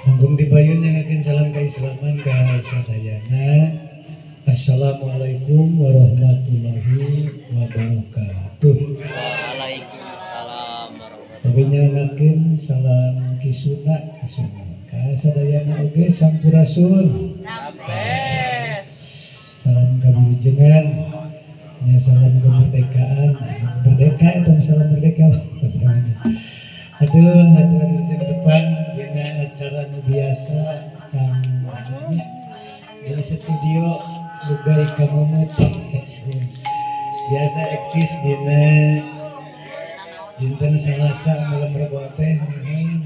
Langkung dipayun nyangakeun salam kaislaman ka sadayana. Assalamualaikum warahmatullahi wabarakatuh. Waalaikumsalam warahmatullahi. Tapi nyangakeun salam kisuna ka sadayana oge sampurasun. Rampes. Salam kawilujengan. Ya salam kemerdekaan. Merdeka itu salam merdeka. Aduh, aturan ke depan dina acara nu biasa kang di studio Lugai Kameumeuet biasa eksis dina dinten Salasa malam Rebo teh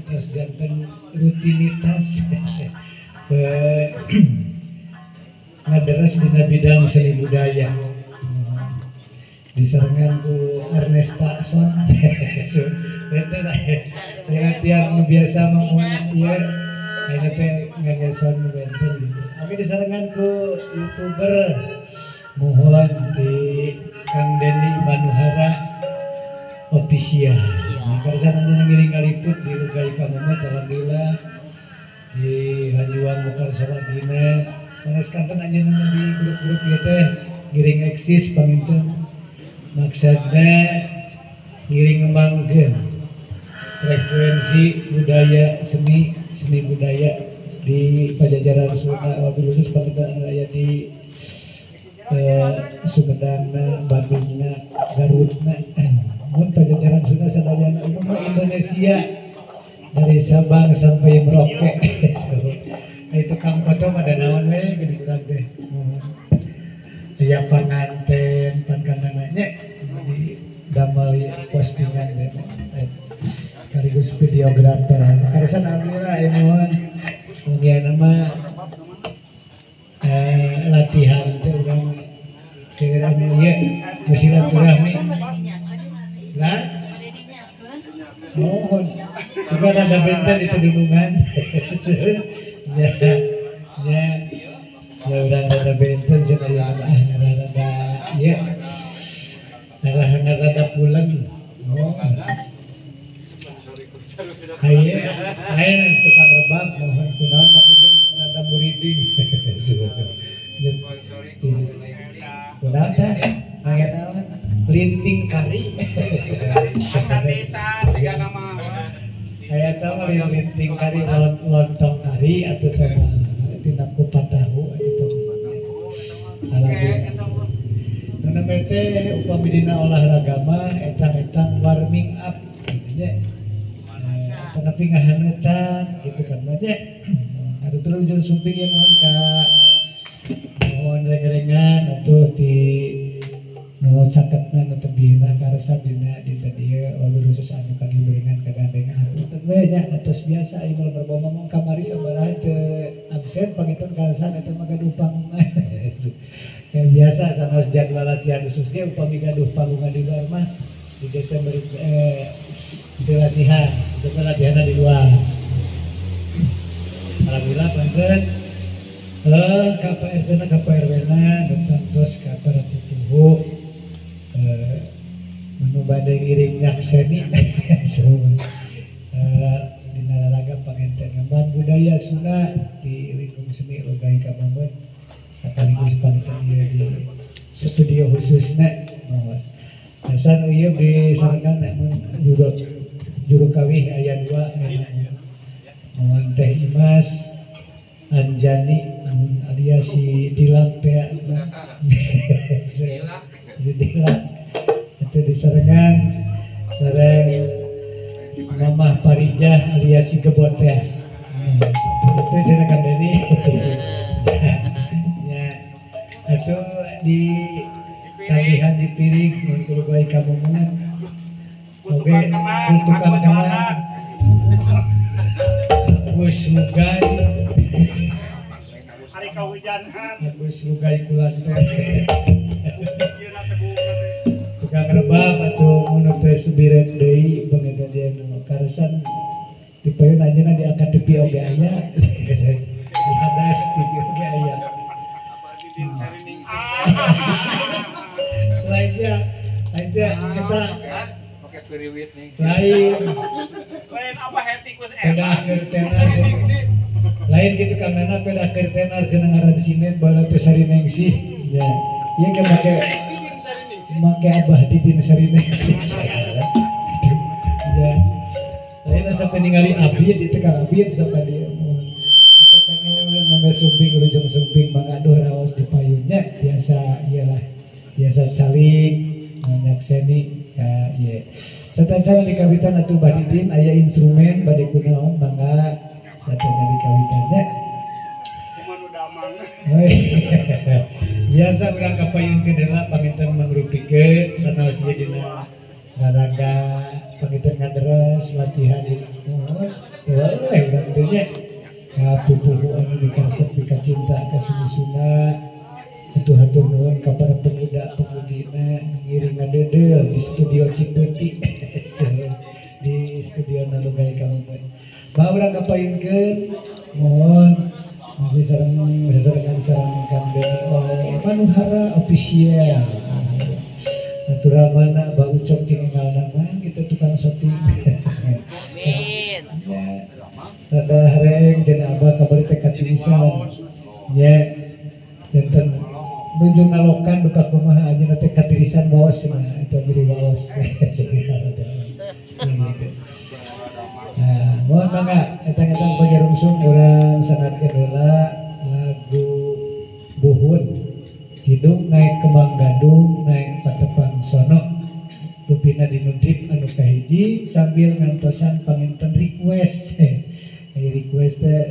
terus janten rutinitas ke ngaderes dina bidang seni budaya disarengan ku Ernesta Son. Benten saya tiang biasa memuat ieu ayeuna teh ngageson benten gitu. Oke disarengan ku YouTuber mohon di Kang Denny Manuhara Official. Nah, karesan anu ngiring ngaliput di Lugai Kameumeuet alhamdulillah di Hanjuang Mekar Sawadina. Sanes kanten anjeunna di grup-grup ieu teh ngiring eksis panginten maksudna ngiring ngembangkeun frekuensi budaya seni seni budaya di Pajajaran Sunda wabil khusus panginten anu aya di Sumedangna, Bandungna, Garutna, mun Pajajaran Sunda sadayana umumna Indonesia dari Sabang sampai Merauke. Itu Kang Koto ada naon we geuning urang teh. Aya panganten, pankanananya di damel postingan deh. Sekaligus videografer. Karesan alhamdulillah ya mohon mugia nama latihan teh urang seueur anu ieu nu silaturahmi. Lah mohon juga ada benten di pedunungan. Ya ya ya urang ada benten cenah ya rada ieu rada pulang. Oh. Haye, haye tukang rebab mohon kunaon make jeung rada muriding. Kunaon teh? Aya naon? Linting kari. Acan dicas siga nama. Aya teh mah linting kari lontong kari atuh teh tina kupat tahu atuh teh. Alhamdulillah. Nu teh upami dina olahraga mah etang-etang warming up gitu nya. Tapi ngahaneutan gitu kan banyak. Ada terus jeung sumping ya mohon ka mohon reng-rengan atuh di nu caketna nu tebihna karesep dina dinten ieu wabil khusus anu kagimbringan kagandengan punten we nya atos biasa ieu mah berbohong ngomong kamari sabaraha teu absen panginten karesan eta mah gaduh panggungan. Kayak biasa sanes jadwal latihan khusus ge upami gaduh panggungan di luar mah di Desember di latihan, itu latihannya di luar. Alhamdulillah panten KPRT na KPRW na terus ka para putuhu menu bade ngiring nyakseni dina lalaga panginten ngemban budaya Sunda di lingkung seni Lugai Kameumeuet sekaligus panginten ieu di studio khususna mohon. Hasan ieu disarankan mun juru kawih aya dua mohon Teh Imas Anjani alias si Dilak teh si Dilak itu disarengan sareng Mamah Parijah alias si Gebot teh itu cenah Kang Deni ya itu di tagihan di piring mun kudu bae kameumeuet oke tukang kenang Agus Lugai hari kahujanan Agus Lugai kulanter tukang rebab atau mun teh subiret deui bangetan dia nu karesan dipayun anjeunna di akademi oge aya di Hadas TV oge aya. Lainnya aja kita pakai piriwit nih. Lain. Lain apa hetikus Udah ngertena. Lain gitu Kang Nana pedah keur tenar cenah ngaran sinden baheula teh Sarinengsih. Ya. Ieu ke make make Abah Didin Sarinengsih. Ya. Lain sampai ningali Abid itu Kang Abid sampai dia. Itu kan namanya sumping ujung sumping mangga aduh raos di payunnya biasa iyalah. Biasa calik nyakseni ka ieu. Sateuacan di kawitan atuh Bah Didin aya instrumen bade kunaon mangga sateuacan di kawitannya. Biasa urang ka payun heula panginten mangrupikeun sanaos ieu dina ngaraga panginten ngaderes latihan di mohon teu we urang teh nya ka pupuhu anu dikaresep dikacinta ka seni Sunda. Atuh hatur nuhun ka para pemuda-pemudina ngiring ngadeudeuh di studio Cipeuti di studio Nalugay Kamumun. Bah urang kapayunkeun mohon masih sareng sasarengan sareng Kang Beni Manuhara official. Aturamana Bah Ucok jeung engalna mah kitu tukang syuting. Amin. Rada hareng cenah abah kamari teh katirisan. Nya janten nuju ngalokan duka kumaha anjeunna teh katirisan waos cenah eta beri waos. Nah, mohon mangga etang-etang pajarungsung urang sangatkeun heula lagu Buhun. Hidung naik kembang gadung naik patepang sono. Rupina dinudrip anu kahiji sambil ngantosan panginten request. Request teh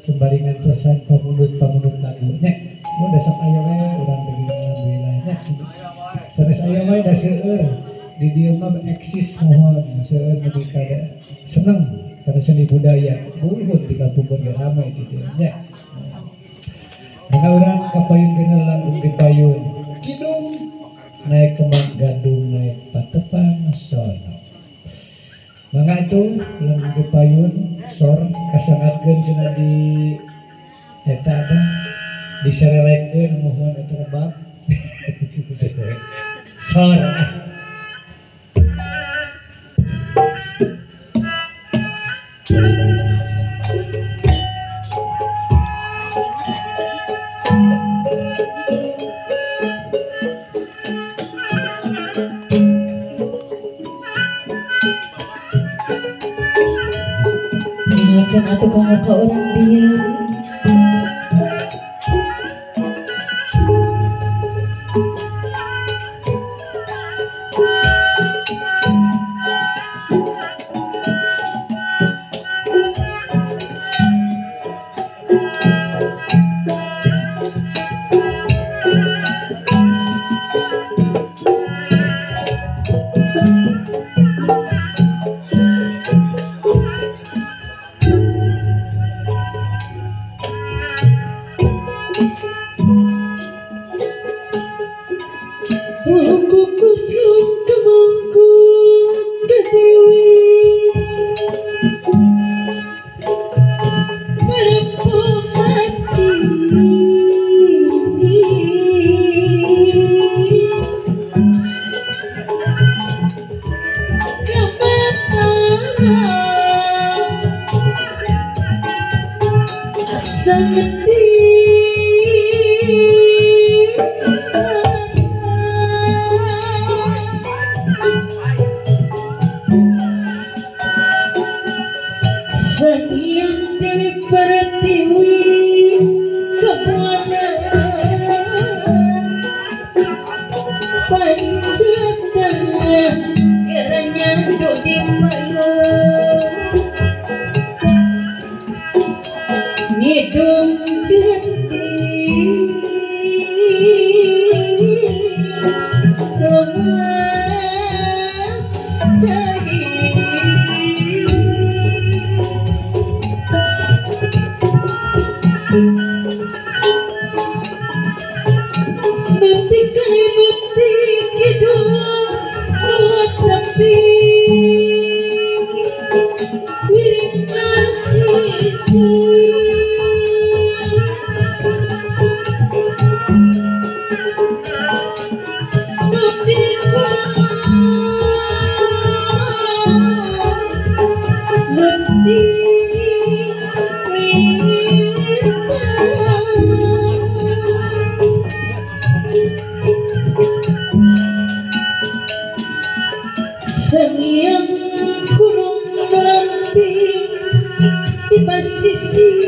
sembari ngantosan pamundut-pamundut lagunya. Mun dasar aya we urang deui alhamdulillah nya. Sanes aya we da seueur di dieu mah eksis mohon seueur nu kada seneng kana seni budaya. Buhun di kampung ge rame di dieu nya. Maka urang kapayun lagu di payun. Kidung naik kembang gadung naik patepang sono. Mangga itu lagu di payun sor kasangatkeun cenah di eta apa diserelekeun mohon eta rebab. Sor. Ingatkan atuh kamu ke orang dia. Sengiang gunung melamping di pasisi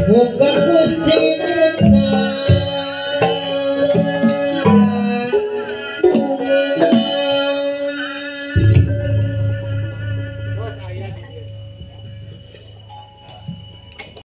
Moga